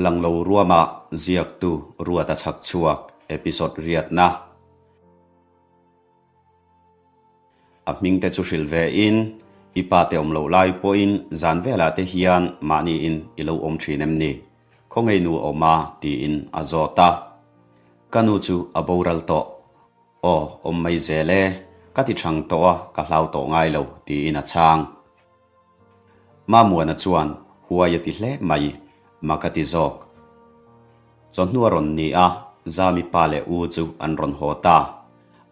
Langlo ruama ziaktu Ruata chhakchhuak episode riatna. A hming te chu hrilh ve in, i pa te awm loh lai pawhin zan velah te hian mahniin i lo awm thin em ni? Khawngaih nu awm a? tiin a zawt a. Ka nu chu a boral tawh. Aw, awm mai zel e, ka ti chhang tawh a, ka hlau tawh ngai lo, tiin a chhang. Mamuana chuan huai a ti hle mai, mak a ti zawk. Chawhnu a rawn ni a, Zami pa leh u chu an rawn haw ta.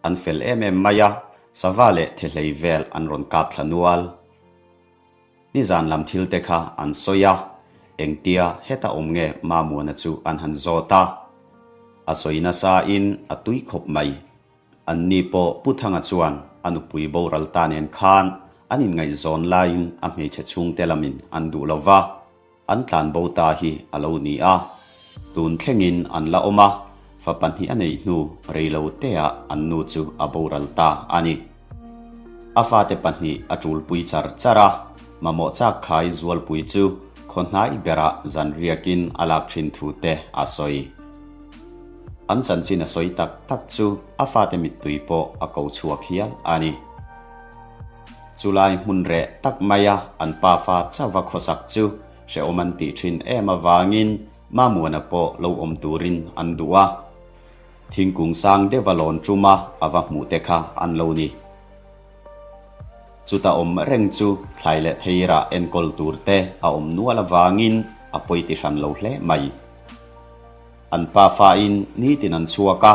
An fel em em mai a, sava leh thehlei vel an rawn kap thla nual. Nizan lam thil te kha an sawi a, engtia heta awm nge Mamuana chu an han zawt a. A sawi nasa in a tui khawp mai. An ni pawh Pu Thanga chuan a nupui boral ta nen khan an inngaihzawn laiin a hmeichhe chhungte lamin an duh lo va, an tlan bo ta hi a lo ni a. Tun thlengin an la awm a, fa pahnih a neih hnu rei lo teah an nu chu a boral ta a ni. A fate pahnih a tulpui char char a, mamawh chak khai zualpui chu khaw hnai berah zan riakin a lak thin thu te a sawi. An chanchin a sawi tak tak chu a fate mittui pawh a ko chhuak hial a ni. Chulai hmun reh tak maia an pafa chauva khawsak chu hrehawm an tih thin em avangin Mamuana pawh lo awm turin an duh a. Thingkung sang deuha lawn tuma a va hmuh te kha an lo ni. Chuta awm reng chu thlai leh theirah enkawl tur te a awm nual avangin a pawi ti hran lo hle mai. An pa fain nitin an chhuak a,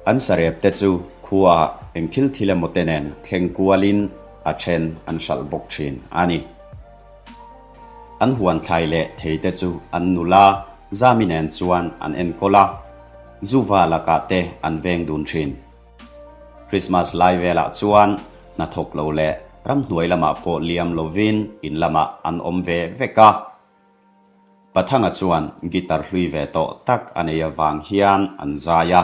an sarep te chu khuaah eng thil thil emaw te nen thleng kualin a then an hralh bawk thin a ni. An huan thlai leh thei te chu an nula Zami nen chuan an enkawl a, Zuva lakah te an veng dun thin. Christmas lai velah chuan hnathawk lo leh ramhnuai lamah pawh liam lovin in lamah an awm ve vek a. Pathanga chuan guitar hlui ve tawh tak a nei avang hian an zai a,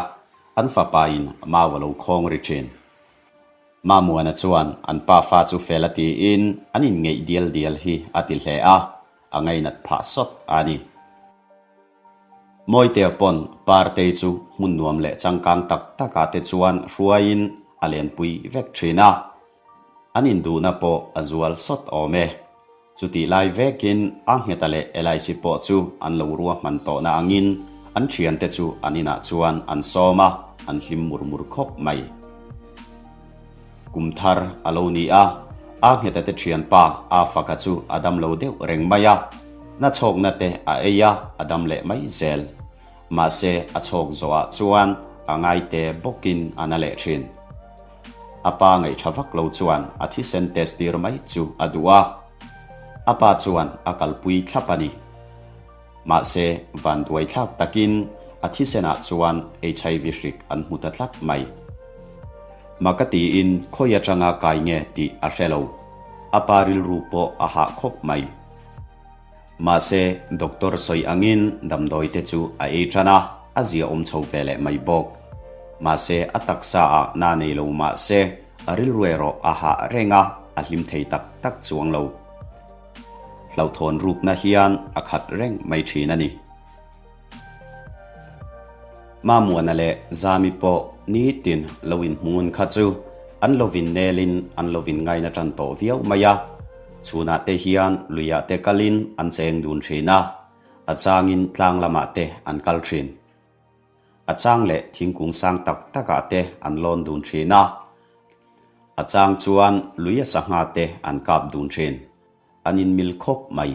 an fapain mau a lo khawng ri thin. Mamuana chuan an pafa chu fel a tiin an inngeih dial dial hi a ti hle a, a ngainat phah sawt a ni. Mawitea pawn Partei chu hmun nuam leh changkang tak takah te chuan hruaiin a lenpui vek thin a, an induhna pawh a zual sawt awm e. Chutih lai vekin a Ngheta leh Elaisi pawh chu an lo ruahman tawhna angin an thiante chu an inah chuan an sawm a, an hlim mur mur khawp mai. Kum thar a lo ni a, a Ngheta te thianpa a Faka chu a dam lo deuh reng mai a, na chhawkna te a ei a, a dam leh mai zel. Mahse a chhawk zawhah chuan a ngaite bawkin a na leh thin. A pa ngaihṭha vak lo chuan a thisen test tir mai chu a duh a, a pa chuan a kalpui thlap a ni. Mahse, vanduai thlak takin a thisenah chuan HIV hrik an hmu ta tlat mai. Maka tiin khawi aṭanga kai nge tih a hre lo. A pa rilru pawh a hah khawp mai. Mahse, doctor sawi angin damdawi te chu a ei tan a, a zia awm chho ve leh mai bawk. Mahse, a taksa ah na nei lo mahse, a rilru erawh a hah reng a, a hlim thei tak tak chuang lo. Hlauhthawn rukna hian a khat reng mai thin a ni. Mamuana leh Zami pawh nitin lo inhmungun kha chu an lo vin nelin an lo vin ngaina tan tawh viau mai a. Chhunah te hian luiah te kalin an cheng dun thin a, a changin tlang lamah te an kal thin. A chang leh thingkung sang tak takah te an lawn dun thin a, a chang chuan luia sangha te an kap dun thin. An inmil khawp mai.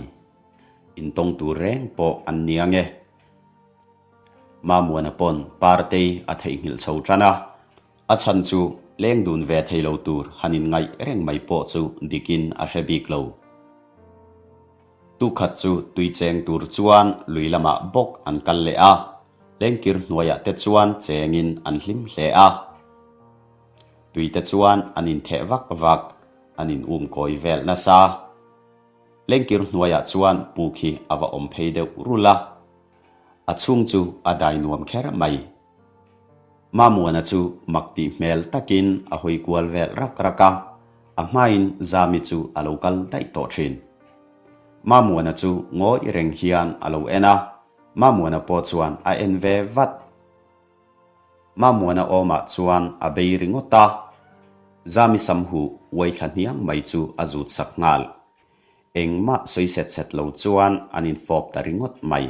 Intawng tur reng pawh an ni ang e. Mamuana pawn Partei a theihnghilh chho tan a, a chhan chu leng dun ve thei lo tur han inngaih reng mai pawh chu dikin a hre bik lo. Tukhat chu tui cheng tur chuan lui lamah bawk an kal leh a, lengkir hnuaiah te chuan chengin an hlim hle a. Tui te chuan an intheh vak vak, an in um kawi vel nasa. Lengkir hnuaiah chuan puk hi a va awm phei deuh rulh a, a chhung chu a dai nuam kher mai. Mamuana chu mak tih hmel takin a hawi kual vel rak rak a, a hmain Zami chu a lo kal daih tawh thin. Mamuana chu ngawi reng hian a lo en a. Mamuana pawh chuan a en ve vat. Mamuana awmah chuan a bei ringawt a, Zami sam huh uai thla hniang mai chu a zut sak nghal. Engmah sawi set set lo chuan an infawp ta ringawt mai.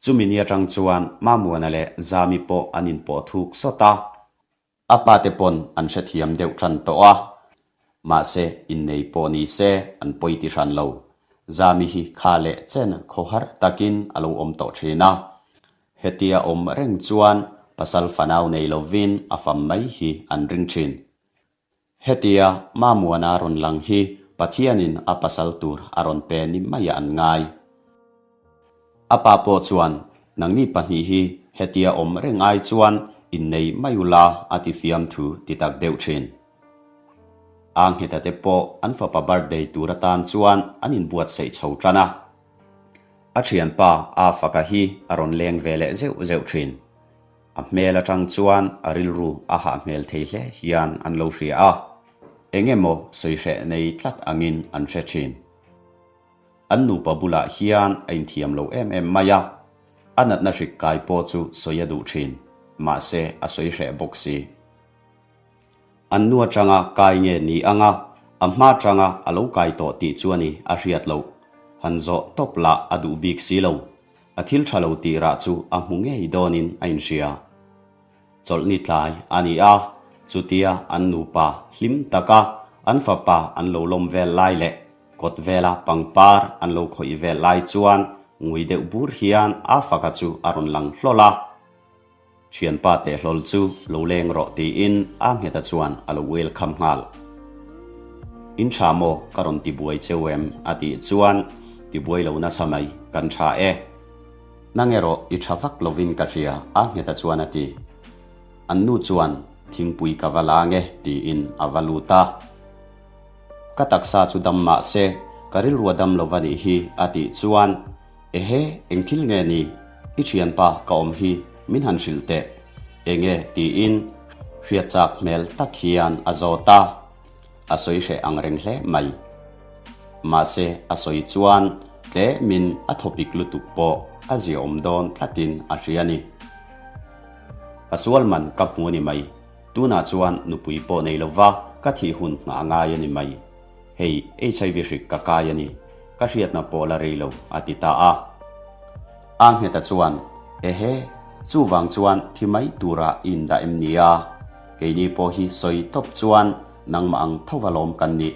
Chumi ni atang chuan Mamuana leh Zami pawh an inpawh thuk sawt a. A pa te pawn an hrethiam deuh tan tawh a, mahse innei pawh ni se an pawi ti hran lo. Zami hi kha leh chen khawhar takin a lo awm tawh thin a. Hetia awm reng chuan pasal fanau nei lovin a fam mai hi an ring thin. Hetia Mamuana rawn lang hi Pathianin a pasal tur a rawn pe ni maiah an ngai. A pa pawh chuan, Nangni pahnih hi hetia awm reng ai chuan innei mai ula a ti fiamthu ti tak deuh thin. A ngheta te pawh an fapa birthday tur atan chuan an inbuatsaih chho tan a. A thianpa A Faka hi a rawn leng ve leh zeuh zeuh thin. A hmel atang chuan a rilru a hah hmel thei hle hian an lo hria a, eng emaw sawi hreh nei tlat angin an hre thin. An nupa bulah hian a inthiam lo em em mai a, a natna hrik kai pawh chu sawi a duh thin, mahse a sawi hreh bawk si. An nu atanga kai nge ni anga a hma atanga a lo kai tawh tih chu a ni a hriat loh. Han zawh tawp lah a duh bik si lo. A thil tha lo tih rah chu a hmu ngei dawnin a inhria. Chawlhni tlai a ni a, chutia an nupa hlim taka an fapa an lo lawm vel lai leh kawt vela pangpar an lo khawih vel lai chuan ngui deuh bur hian a faka chu a rawn lang hlawl a. Thianpa teh hlawl chu lo leng rawh tiin a ngheta chuan a lo welcome nghal. In tha maw ka rawn tibuai cheu em? a tih chuan tibuai lo nasa mai, kan tha e. Nang erawh i tha vak lovin ka hria a ngheta chuan a ti. An nu chuan thingpui ka va la nge tiin a va lut a. Ka taksa chu dam mah se ka rilrua dam lo va nih hi a tih chuan Ehe eng thil nge ni? I thianpa ka awm hi min han hrilh teh. Enge tiin hriat chak hmel tak hian a zawt a. A sawi hreh ang reng hle mai. Mahse a sawi chuan tlemin a thawpik lutuk pawh a ziaawm dawn tlatin a hria ni. Ka sual man ka hmu a ni mai. Tunah chuan nupui pawh nei lova ka thih hun nghah ngai a ni mai. Hei HIV hrik ka kai a ni. Ka hriatna pawh la rei lo a ti ta a. A ngheta chuan, Ehe, chuvang chuan thi mai tura i indah em nia? Keini pawh hi sawi tawp chuan nangmah ang tho va lawm kan nih.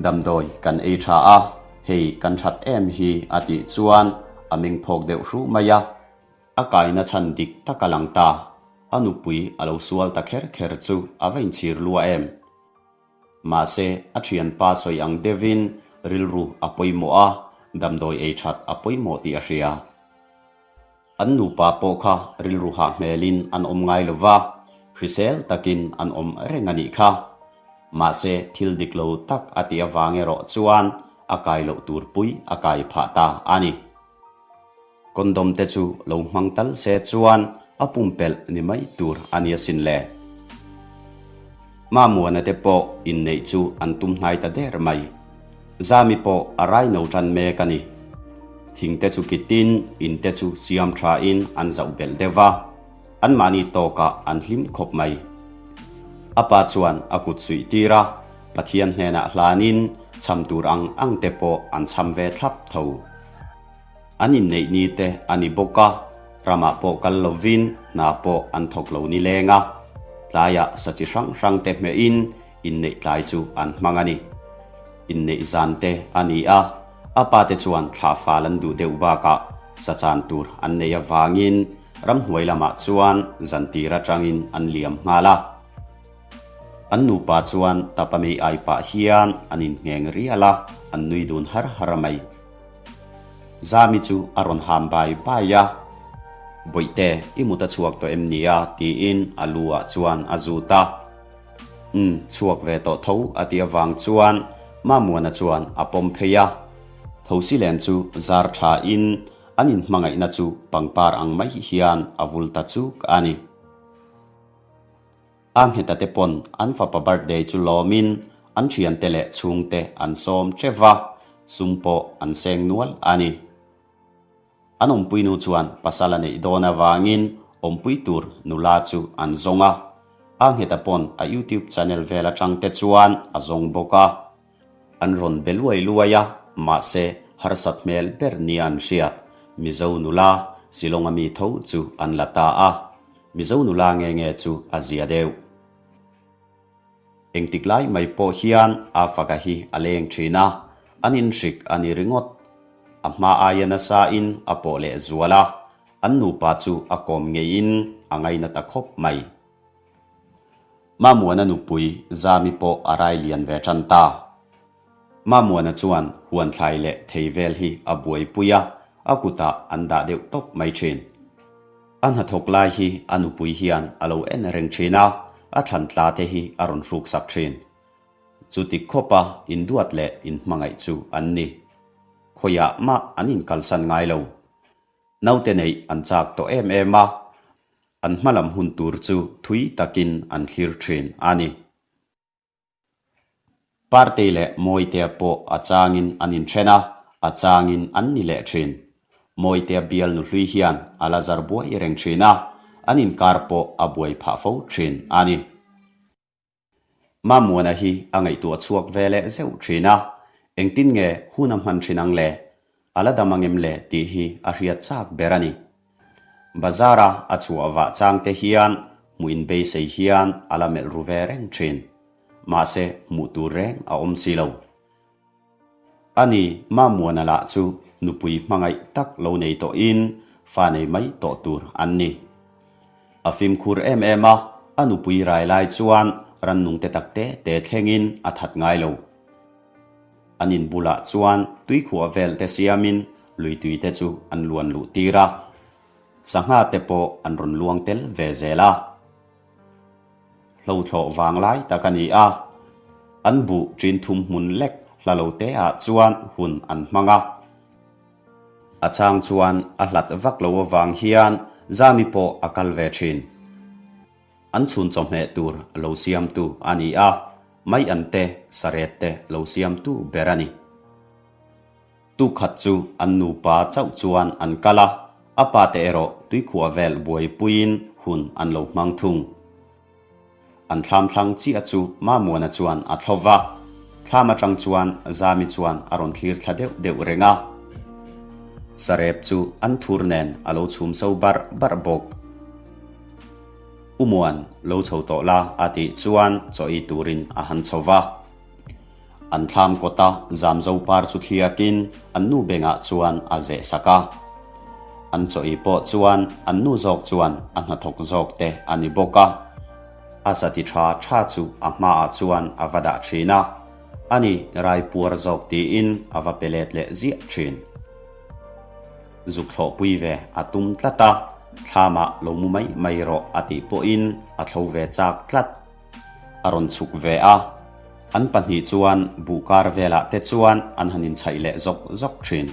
Damdawi kan ei tha a, hei kan that em hi a tih chuan a meng phawk deuh hru mai a. A kaina chhan dik tak a lang ta. A nupui a lo sual ta kher kher chu a va inchhir lua em? Mahse, a thianpa sawi ang deuhin rilru a pawimawh a, damdawi ei that a pawimawh tih a hria. An nupa pawh kha rilru hah hmelin an awm ngai lo va, hrisel takin an awm reng a nih kha. Mahse, thil dik lo tak a tih avang erawh chuan a kai loh tur pui a kai phah ta a ni. Condom te chu lo hmang tal se chuan a pumpelh ni mai tur a ni asin le. Mamuana te pawh inneih chu an tum hnai ta der mai. Zami pawh a rai no tan mek a ni. Thing te chu kitin in te chu siam tha in an zauh belh deuh va, anmahni tawkah an hlim khawp mai. A pa chuan a kut suih tir a, Pathian hnenah hlanin cham tur ang ang te pawh an cham ve thlap tho. An inneih ni te a ni bawk a, ramah pawh kal lovin hna pawh an thawk lo ni leng a, tlaiah sa chi hrang hrang te hmehin inneih tlai chu an hmang a ni. Inneih zan te a ni a, a pa te chuan thla fal an duh deuh bakah sa chan tur an neih avangin ramhnuai lamah chuan zan tir atangin an liam nghal a. An nupa chuan tapa mei ai pah hian an inngheng rial a, an nui dun har har a mai. Zami chu a rawn ham bai bai a, Bawihte, i mut a chhuak tawh em nia? tiin a lu ah chuan a zut a. Umm, chhuak ve tawh tho a tih avang chuan Mamuana chuan a pawm phei a. Thosi len chu zar tha in an inhmangaihna chu pangpar ang mai hian a vul ta chuk a ni. A ngheta te pawn an fapa birthday chu lawmin an thiante leh chhungte an sawm teuh va, sum pawh an seng nual a ni. An awmpuinu chuan pasal a neih dawn avangin awmpui tur nula chu an zawng a. A ngheta pawn a YouTube channel vel atang te chuan a zawng bawk a. An rawn be luai luai a, mahse harsat hmel ber nia an hriat. Mizo nula Shillong-a mi tho chu an la ta a. Mizo nula nge nge chu a zia deuh. Engtik lai mai pawh hian a faka hi a leng thin a, an inhrik a ni ringawt. A hma aia nasa in a pawh leh zual a, an nupa chu a kawm ngeiin a ngaina ta khawp mai. Mamuana nupui Zami pawh a rai lian ve tan ta. Mamuana chuan huan thlai leh thei vel hi a buaipui a, a kutah an dah deuh tawp mai thin. A hnathawk lai hi a nupui hian a lo en reng thin a, a thlan tla te hi a rawn hruksak thin. Chuti khawpa induat leh inhmangaih chu an ni. Khawiah mah an inkalsan ngai lo. Naute neih an chak tawh em em a, an hmalam hun tur chu thui takin an thlir thin a ni. Partei leh Mawitea pawh a changin an inthen a, a changin an ni leh thin. Mawitea bial nu hlui hian a la zar buai reng thin a, an inkar pawh a buai phah fo thin a ni. Mamuana hi a ngaihtuah chhuak ve leh zeuh thin a, engtin nge hun a hman thin ang le? A la dam angem le tih hi a hriat chak ber a ni. Bazar-a a chhuah vah chang te hian hmuh inbeisei hian a la melh ru ve reng thin. Mahse hmuh tur reng a awm si lo. Ani Mamuana lah chu nupui hmangaih tak lo nei tawhin fa nei mai tawh tur an ni. A fimkhur em em a, a nupui rai lai chuan rannung te tak te te thlengin a that ngai lo. An in bulah chuan tuikhuah vel te siamin lui tui te chu an luan luh tir a, sangha te pawh an rawn luang tel ve zel a. Hlothlawh vang lai tak a ni a, an buh ṭin thum hmun lek hla lo te ah chuan hun an hmang a. A chang chuan a hlat vak lo avang hian Zami pawh a kal ve ṭhin. An chhun chawhmeh tur lo siamtu a ni a, mai an te, sarep te lo siamtu ber a ni. Tukhat chu an nupa chauh chuan an kal a, a pa te erawh tuikhuah vel buaipuiin hun an lo hmang thung. An thlam thlang chiah chu Mamuana chuan a thlo va, thlam atang chuan Zami chuan a rawn thlir thla deuh deuh reng a. Sarep chu an thur nen a lo chhum so barh barh bawk. U Muan, lo chho tawh la a tih chuan chaw ei turin a han chho va. An thlam kawta Zamzo par chu thliakin an nu bengah chuan a zeh sak a. An chaw ei pawh chuan an nu zawk chuan a hnathawk zawk te a ni bawk a. A sati tha tha chu a hmaah chuan a va dah thin a, ani raipuar zawk tiin a va pe let leh ziah thin. Zuk thlawhpui ve a tum tlat a, thlamah lo mu mai mai rawh a tih pawhin a thlo ve chak tlat. A rawn chhuk ve a, an pahnih chuan buhkar velah te chuan an han inchhaih leh zawk zawk thin.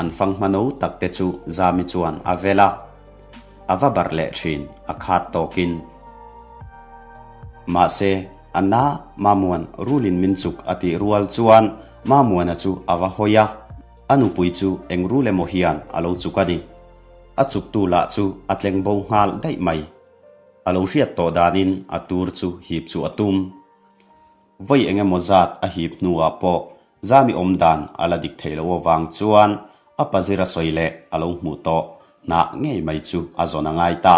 An fanghma no tak te chu Zami chuan a vel a, a va barh leh thin a khat tawkin. Mahse, a na Mamuan rulin min chuk a tih rual chuan Mamuana chu a va hawi a, A nupui chu eng rul emaw hian a lo chuk a ni. A chuktu lah chu a tleng bo nghal daih mai. A lo hriat tawh danin a tur chu hip chu a tum. Vawi eng emaw zat a hip hnuah pawh Zami awm dan a la dik thei lo avang chuan a pazir a sawi leh a lo hmuh tawh hnah ngei mai chu a zawn a ngai ta.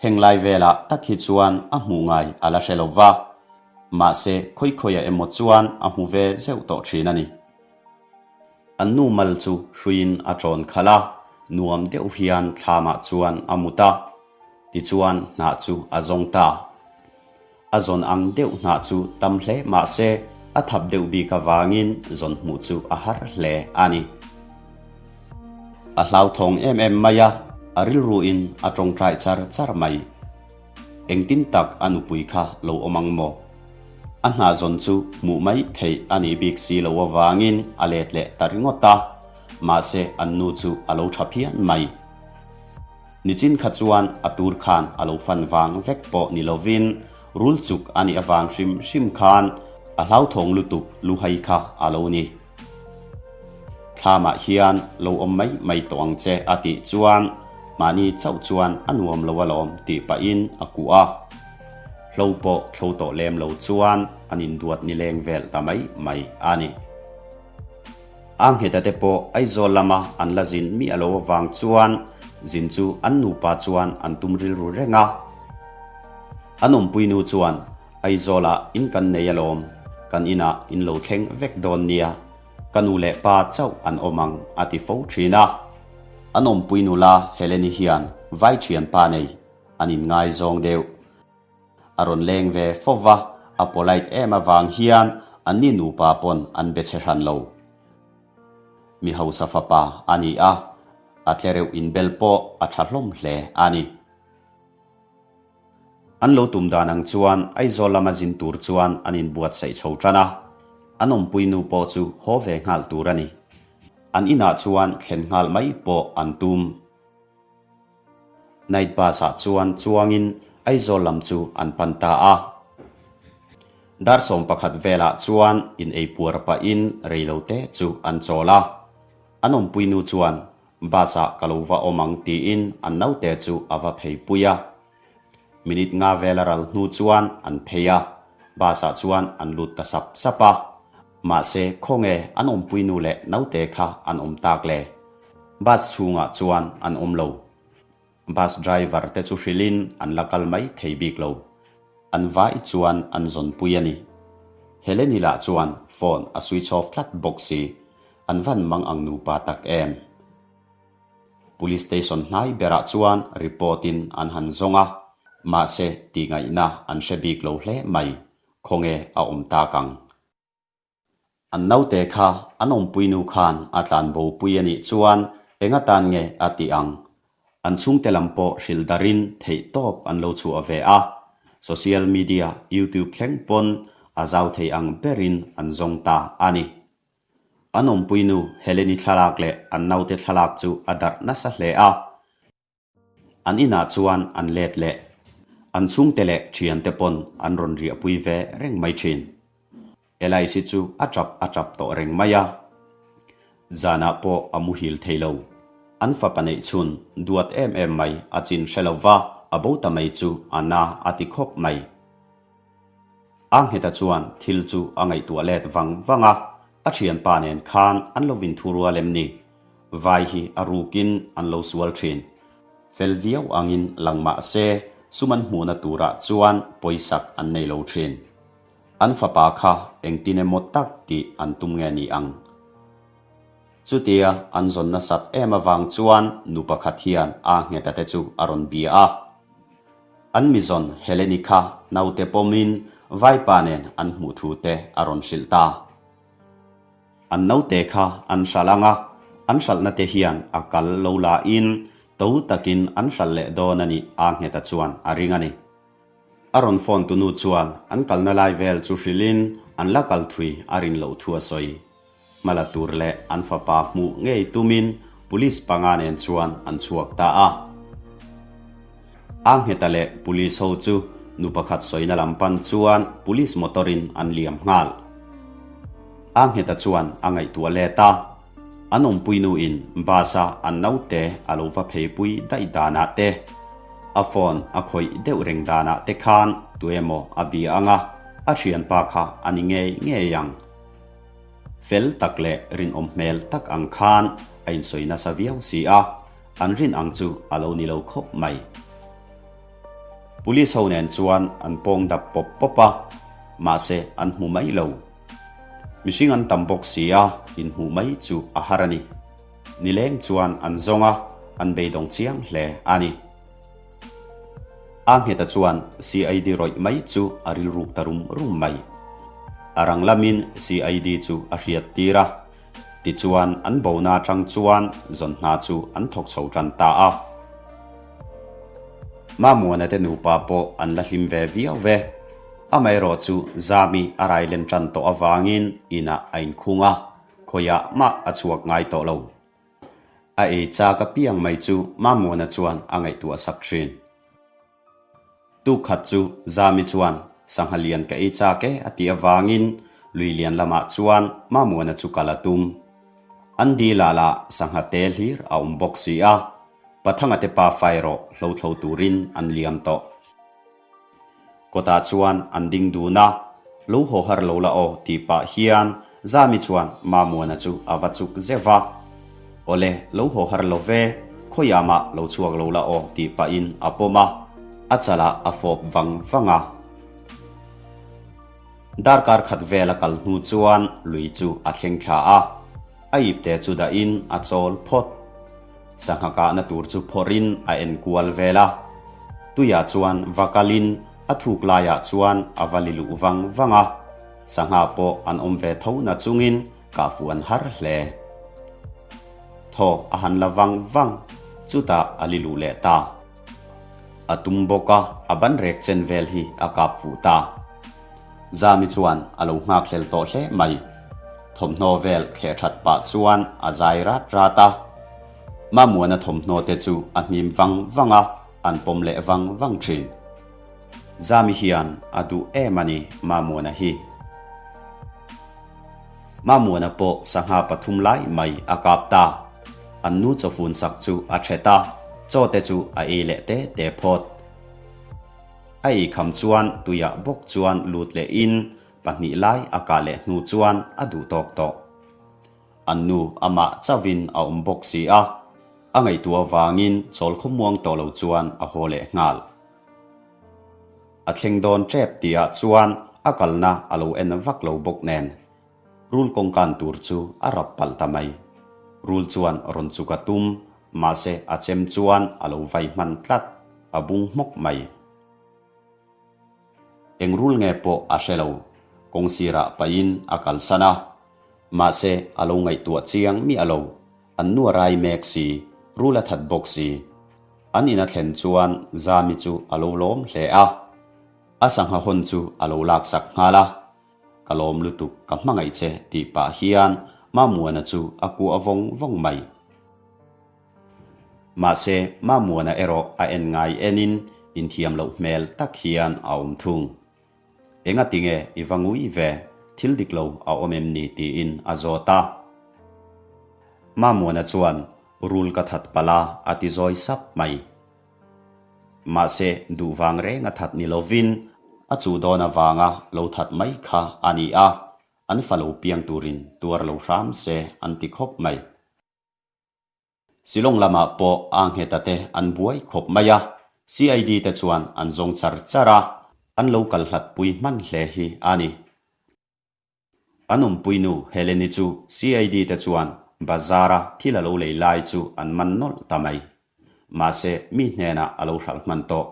Heng lai velah tak hi chuan a hmuh ngai a la hre lo va, mahse khawi khawiah emaw chuan a hmu ve zeuh tawh thin a ni. An nu mal chu hruiin a ṭawn khalh a, nuam deuh hian thlamah chuan a mut a, tichuan hnah chu a zawng ta. A zawn ang deuh hnah chu tam hle mah se a thap deuh bik avangin zawn hmuh chu a har hle a ni. A hlauthawng em em mai a, a rilruin a tawngtai char char mai. Engtin tak a nupui kha lo awm ang maw? A hnah zawn chu hmuh mai theih a nih bik si lo avangin a let leh ta ringawt a, mahse an nu chu a lo tha phian mai. Nichin kha chuan a tur khan a lo fan vang vek pawh ni lovin rul chuk a nih avang hrim hrim khan a hlauthawng lutuk luhai kha a lo ni. Thlamah hian lo awm mai mai tawh ang che a tih chuan mahni chauh chuan a nuam lo alawm tih pahin a kuh a. Hlo pawh thlo tawh lem lo chuan an induat nileng vel ta mai mai a ni. A ngheta te pawh Aizawl lama an la zin miah lo avang chuan zin chu an nupa chuan an tum rilru reng a. An awmpui nu chuan Aizawlah in kan nei alawm, kan inah in lo thleng vek dawn nia, ka nu leh pa chauh an awm ang a ti fo thin a. An awmpui nula Heleni hian vai thianpa nei an inngaizawng deuh. A rawn leng ve fo va, a polite em avang hian anni nupa pawn an be chhe hran lo. Mi hausa fapa a ni a, a tlereuh inbel pawh a tha hlawm hle a ni. An lo tum dan ang chuan Aizawl lama zin tur chuan an inbuatsaih chho tan a, an awmpui nu pawh chu haw ve nghal tur a ni. An inah chuan thlen nghal mai pawh an tum. Night bus ah chuan chuangin Aizawl lam chu an pan ta a. Dar 11 velah chuan in ei puar pahin reilote chu an chawl a. An awmpui nu chuan Bus ah ka lo va awm ang tiin an naute chu a va phei pui a. Minute nga vel a ral hnu chuan an phei a, bus ah chuan an lut ta sap sap a. Mahse khawnge an awmpui nu leh naute kha an awm tak le? Bus chhungah chuan an awm lo. Bus driver te chu hrilhin an la kal mai thei bik lo. An vai chuan an zawnpui a ni. Heleni lah chuan phone a switch off tlat bawk si. An van mang ang nupa tak em? Police station hnai berah chuan report in an han zawng a, mahse tihngaihna an hre bik lo hle mai, khawnge a awm tak ang? An naute kha an awmpuinu khan a tlanbo pui a nih chuan eng atan nge a tih ang? An chhungte lam pawh hrilh darin theih tawp an lo chhuah ve a, social media, youtube thleng pawn a zau thei ang berin an zawng ta a ni. An awmpuinu Heleni thlalak leh an naute thlalak chu a darh nasa hle a. An inah chuan an let leh. An chhungte leh thiante pawn an rawn riahpui ve reng mai thin. Elice chu a tap a tap tawh reng mai a. Zanah pawh a muhil thei lo. An fapa neih chhun duat em em mai a chin hre lo va, a bo ta mai chu a na a ti khawp mai. A ngheta chuan thil chu a ngaihtuah let vang vang a, a thianpa nen khan an lo inthu rual em ni? Vai hi a rukin an lo sual thin. Fel viau angin lang mah se, sum an hmuhna turah chuan pawisak an nei lo thin. An fapa kha engtin emaw tak tih an tum nge ni ang? Chutia an zawn nasat em avang chuan nu pakhat hian a ngheta te chu a rawn bia a. An mizawn Heleni kha naute pawmin vaipa nen an hmuh thu te a rawn hrilh ta. An naute kha an hralh ang a, an hralhna te hian a kal lo lahin to takin an hralh leh dawn a nih a ngheta chuan a ring a ni. A rawn phone tunu chuan an kalna lai vel chu hrilhin an la kal thui a rin loh thu a sawi. Hmala tur leh an fapa hmuh ngei tumin Police panga nen chuan an chhuak ta a. A ngheta leh Police ho chu nu pakhat sawina lam pan chuan Police motor in an liam nghal. A ngheta chuan a ngaihtuah let a, an awmpui nu in bus a an naute a lo va pheipui daih danah te, a phone a khawih deuh reng danah te khan tuemaw a bia ang a, a thianpa kha a ni ngei ngei ang. Fel tak leh rinawm hmel tak ang khan a insawi nasa viau si a, an rin ang chu a lo ni lo khawp mai. Police ho nen chuan an pawng dap pawp pawp a, mahse an hmu mai lo. Mihring an tam bawk si a, inhmuh mai chu a har a ni. Nileng chuan an zawng a, an beidawng chiang hle a ni. A ngheta chuan CID rawih mai chu a rilruk ta rum rum mai. A rang lamin CID chu a hriat tir a, tichuan an bona atang chuan zawn hna chu an thawk chho tan ta a. Mamuana te nupa pawh an la hlim ve viau ve. Amaherawh chu Zami a railen tan tawh avangin inah a inkhung a, khawiah mah a chhuak ngai tawh lo. A ei chak apiang mai chu Mamuana chuan a ngaihtuah sak thin. Tuk khat chu Zami chuan sangha lian ka ei chak e a tih avangin lui lian lamah chuan Mamuana chu kal a tum. An dil ah lah sangha te hlir a awm bawk si a, Pathanga te pa fai rawh hlothlo turin an liam tawh. Kawtah chuan an ding dun a, Lo haw har lo la aw tih pah hian Zami chuan Mamuana chu a va chuk zeuh va. Awle, lo haw har lo ve, khawiah mah lo chhuak lo la aw tih pahin a pawm a, a chalah a fawp vang vang a. Darkar khat vel a kal hnu chuan lui chu a thleng thla a, a ipte chu dahin a chawl phawt. Sangha kahna tur chu phawrhin a en kual vel a, tuiah chuan va kalin a thuk laiah chuan a va li luh vang vang a, sangha pawh an awm ve tho na chungin kah fuh an har hle. Thaw a han la vang vang, chutah a li luh leh ta. A tum bawk a, a ban rek chen vel hi a kap fuh ta. Zami chuan a lo nghak hlel tawh hle mai. Thawmhnaw vel thleh that pah chuan a zai rat rat a. Mamuana thawmhnaw te chu a hnim vang vang a, an pawm leh vang vang thin. Zami hian a duh em a ni Mamuana hi. Mamuana pawh sangha pathum lai mai a kap ta. An nu chawfun sak chu a thet a, chaw te chu a ei leh te te phawt. A ei kham chuan tuiah bawk chuan lut leh in pahnih lai a kah leh hnu chuan a duh tawk tawh. An nu amah chauhin a awm bawk si a, a ngaihtuah avangin chawl khawmuang tawh lo chuan a haw leh nghal. A thleng dawn tep tihah chuan a kalna a lo en vak lo bawk nen rul kawngkan tur chu a rap palh ta mai. Rul chuan rawn chuk a tum, mahse a chem chuan a lo vai hman tlat, a bung hmawk mai. Eng rul nge pawh a hre lo, kawng sirah pahin a kalsan a, mahse a lo ngaihtuah chiang miah lo, an nu a rai mek si, rul a that bawk si. An in a thlen chuan Zami chu a lo lawm hle a, a sangha hawn chu a lo laksak nghal a, Ka lawm lutuk, ka hmangaih che tih pah hian Mamuana chu a kuah vawng vawng mai. Mahse, Mamuana erawh a en ngai enin inthiam loh hmel tak hian a awm thung. Engati nge i va ngui ve, thil dik lo a awm em ni tiin a zawt a. Mamuana chuan Rul ka that palh a, a ti zawi sap mai. Mahse, duh vang reng a that ni lovin a chuh dawn avanga lo that mai kha a ni a, an fa lo piang turin tuar lo hram se an ti khawp mai. Shillong lamah pawh a ngheta te an buai khawp mai a, CID te chuan an zawng char char a, an lo kal hlat pui hman hle hi a ni. An awmpuinu Heleni chu CID te chuan bazar-a thil a lo lei lai chu an man nawlh ta mai. Mahse, mi hnenah a lo hralh hman tawh.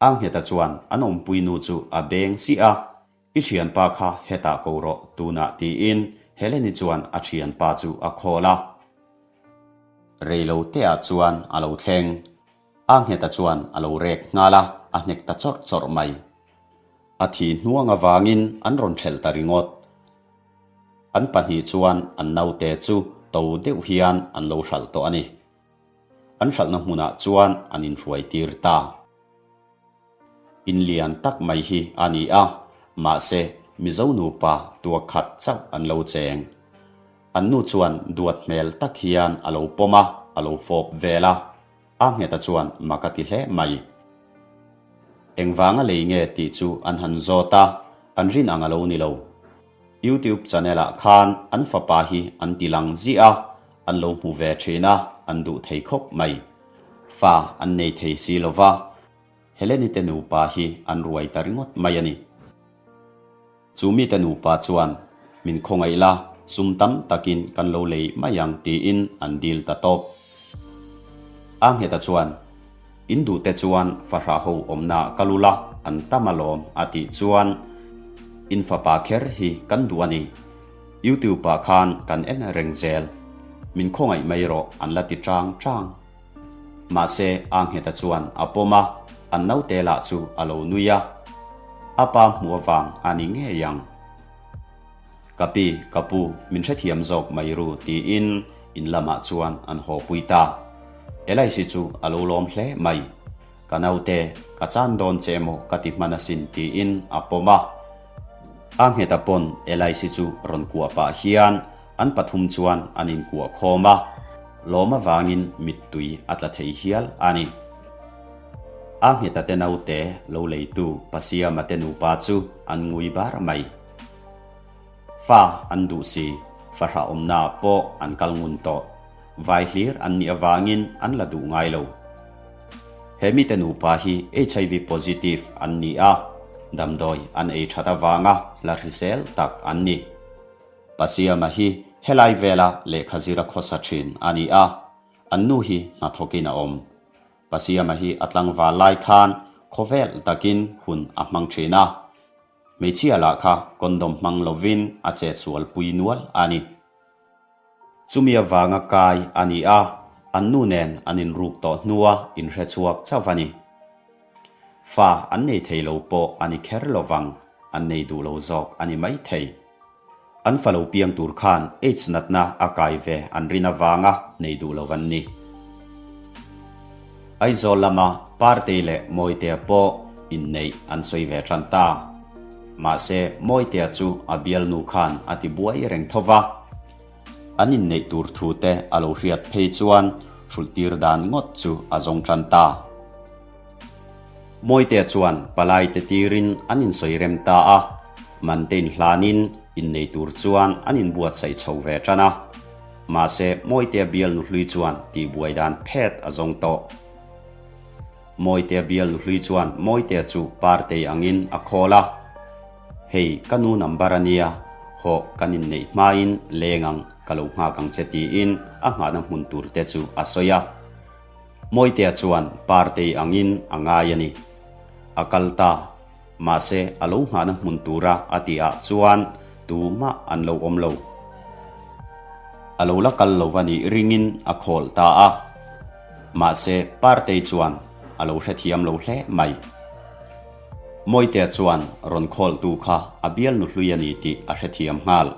A ngheta chuan an awmpuinu chu a beng si a, I thianpa kha hetah ko rawh tunah tiin Heleni chuan a thianpa chu a khawl a. Reilo teah chuan a lo thleng. A ngheta chuan a lo rek nghal a, a hnek ta chawrh chawrh mai. A thi hnuang avangin an rawn thelh ta ringawt. An pahnih chuan an naute chu to deuh hian an lo hralh tawh a ni. An hralhna hmunah chuan an inhruai tir ta. In lian tak mai hi a ni a, mahse Mizo nupa tuak khat chauh an lo cheng. An nu chuan duat hmel tak hian a lo pawm a, a lo fawp vel a. A ngheta chuan mak a ti hle mai. Engvanga lei nge tih chu an han zawt a, an rin ang a lo ni lo. YouTube channel ah khan an fapa hi an ti lang ziah a, an lo hmu ve thin a, an duh thei khawp mai. Fa an nei thei si lo va, Heleni te nupa hi an ruai ta ringawt mai a ni. Chu mite nupa chuan, Min khawngaih la, sum tam takin kan lo lei mai ang tiin an dil ta tawp. A ngheta chuan, In duhte chuan fahrah ho awmna ka lu la, an tam alawm a tih chuan, In fapa kher hi kan duh a ni. YouTube ah khan kan en reng zel. Min khawngaih mai rawh an la ti chang chang. Mahse, a ngheta chuan a pawm a, an naute lah chu a lo nui a. A pa hmuh avang a ni ngei ang. Ka pi, ka pu, min hrethiam zawk mai ru tiin in lamah chuan an haw pui ta. Elaisi chu a lo lawm hle mai. Ka naute, ka chan dawn che emaw ka ti hman asin tiin a pawm a. A ngheta pawn Elaisi chu rawn kuah pah hian. An pathum chuan an inkuah khawm a, lawm avangin mittui a tla thei hial a ni. A ngheta te naute lo leitu Pasiama te nupa chu an ngui bar mai. Fa an duh si, fahrah awmnaah pawh an kal ngun tawh. Vai hlir an nih avangin an la duh ngai lo. He mite nupa hi HIV positive an ni a, damdawi an ei that avanga la hrisel tak an ni. Pasiama hi helai vela lehkha zira khawsa thin a ni a, an nu hi hnathawkin a awm. Pasiama hi a tlangval lai khan khawvel takin hun a hmang thin a, hmeichhia lah kha condom hmang lovin a chetsual pui nual a ni. Chumi avanga kai a ni a, an nu nen an inruk tawh hnua inhre chhuak chauh a ni. Fa an nei thei lo pawh a ni kher lo vang, an nei duh lo zawk a ni mai thei. An fa lo piang tur khan AIDS natna a kai ve an rin avanga nei duh lo an ni. Aizawl lama Partei leh Mawitea pawh inneih an sawi ve tan ta. Mahse Mawitea chu a bialnu khan a ti buai reng tho va. An inneih tur thu te a lo hriat phei chuan hrulhtir dan ngawt chu a zawng tan ta. Mawitea chuan palai te tirin an insawi rem ta a, man te inhlanin innei tur chuan an inbuatsaih chho ve tan a. Mahse Mawitea bialnu hlui chuan tihbuai dan phet a zawng tawh. Mawitea bialnu hlui chuan Mawitea chu Partei angin a khawl a. Hei ka nu number a nia, hawh kan inneih hmain leng ang ka lo nghak ang che tiin a nghahna hmun tur te chu a sawi a. Mawitea chuan Partei angin a ngai a ni. A kal ta. Mahse a lo nghahna hmun tura a tih ah chuan tumah an lo awm lo. A lo la kal lo va nih ringin a khawl ta a. Mahse Partei chuan a lo hrethiam lo hle mai. Mawitea chuan rawn khawltu kha a bialnu hlui a ni tih a hrethiam nghal.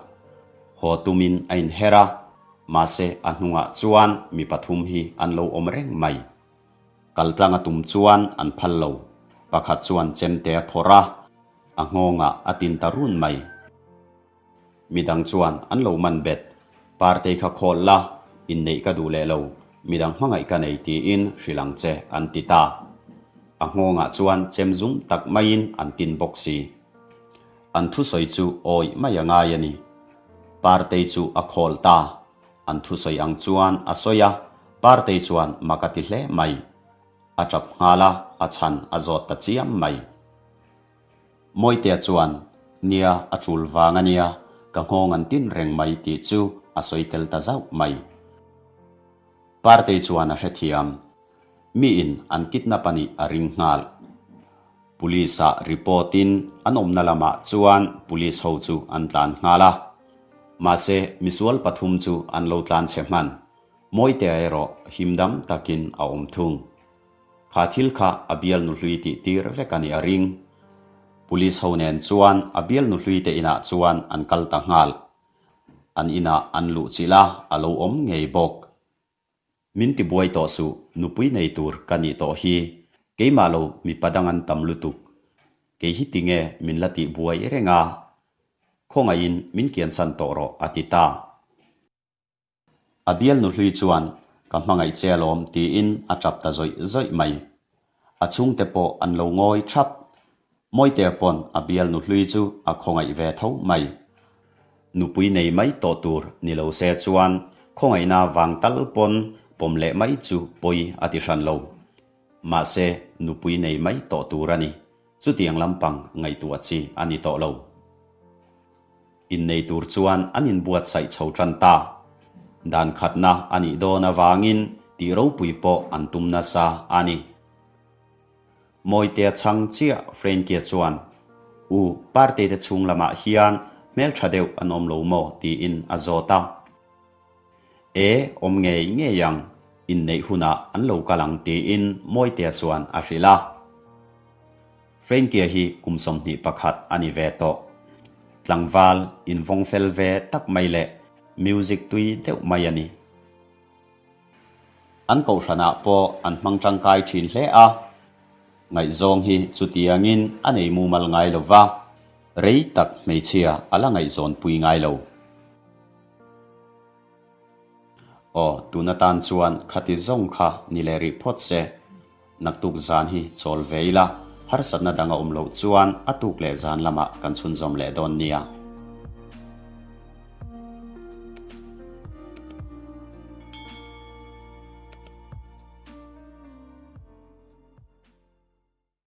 Haw tumin a inher a, mahse a hnungah chuan mi pathum hi an lo awm reng mai. Kaltlang a tum chuan an phal lo. Pakhat chuan chemte a phawrh a, a nghawngah a tin ta run mai. Midang chuan an lo man bet. Partei kha khawl la, inneih ka duh leh lo, midang hmangaih ka nei tiin hrilh ang che an ti ta. A nghawngah chuan chem zum tak maiin an tin bawk si. An thusawi chu awih mai a ngai a ni. Partei chu a khawl ta. An thusawi ang chuan a sawi a, Partei chuan mak a ti hle mai. A tap nghal a, a chhan a zawt ta chiam mai. Mawitea chuan, Nia, a tul vang a nia, ka nghawng an tin reng mai tih chu a sawi tel ta zauh mai. Partei chuan a hrethiam. Miin an kidnap a nih a ring nghal. Police-ah report-in an awmna lamah chuan police ho chu an tlan nghal a. Mahse, misual pathum chu an lo tlan chhe hman. Mawitea erawh himdam takin a awm thung. Kha thil kha a bialnu hlui tih tir vek a nih a ring. Police ho nen chuan a bialnu hlui te inah chuan an kal ta nghal. An inah an luh chilh a, a lo awm ngei bawk. Min ti buai tawh suh, nupui nei tur ka nih tawh hi. Keimah lo mipa dang an tam lutuk. Kei hi tinge min la tih buai reng a? Khawngaihin min kiansan tawh rawh a ti ta. A bialnu hlui chuan, Ka hmangaih che alawm tiin a tap ta zawih zawih mai. A chhungte pawh an lo ngawi thap. Mawitea pawn a bialnu hlui chu a khawngaih ve tho mai. Nupui nei mai tawh tur ni lo se chuan khawngaihna vang tal pawn pawm leh mai chu pawi a ti hran lo. Mahse, nupui nei mai tawh tur a ni. Chutiang lampang ngaihtuah chi a ni tawh lo. Innei tur chuan an inbuatsaih chho tan ta. Dan khatna a nih dawn avangin tih ropui pawh an tum nasa a ni. Mawitea chhang chiah Frankie chuan, U, Parteite chhung lamah hian hmeltha deuh an awm lo maw? tiin a zawt a. E, awm ngei ngei ang, inneih hunah an lo kal ang tiin Mawitea chuan a hrilh a. Frankie hi kum 21 a ni ve tawh. Tlangval invawng fel ve tak mai leh music tui deuh mai a ni. An kohhranah pawh an hmang tangkai thin hle a. Ngaihzawng hi chutiangin a nei mumal ngai lo va, rei tak hmeichhia a la ngaihzawnpui ngai lo. Aw, tun atan chuan khati zawng kha ni leh rih phawt se. Naktuk zan hi chawl ve ila, harsatna dang a awm loh chuan a tuk leh zan lamah kan chhunzawm leh dawn nia.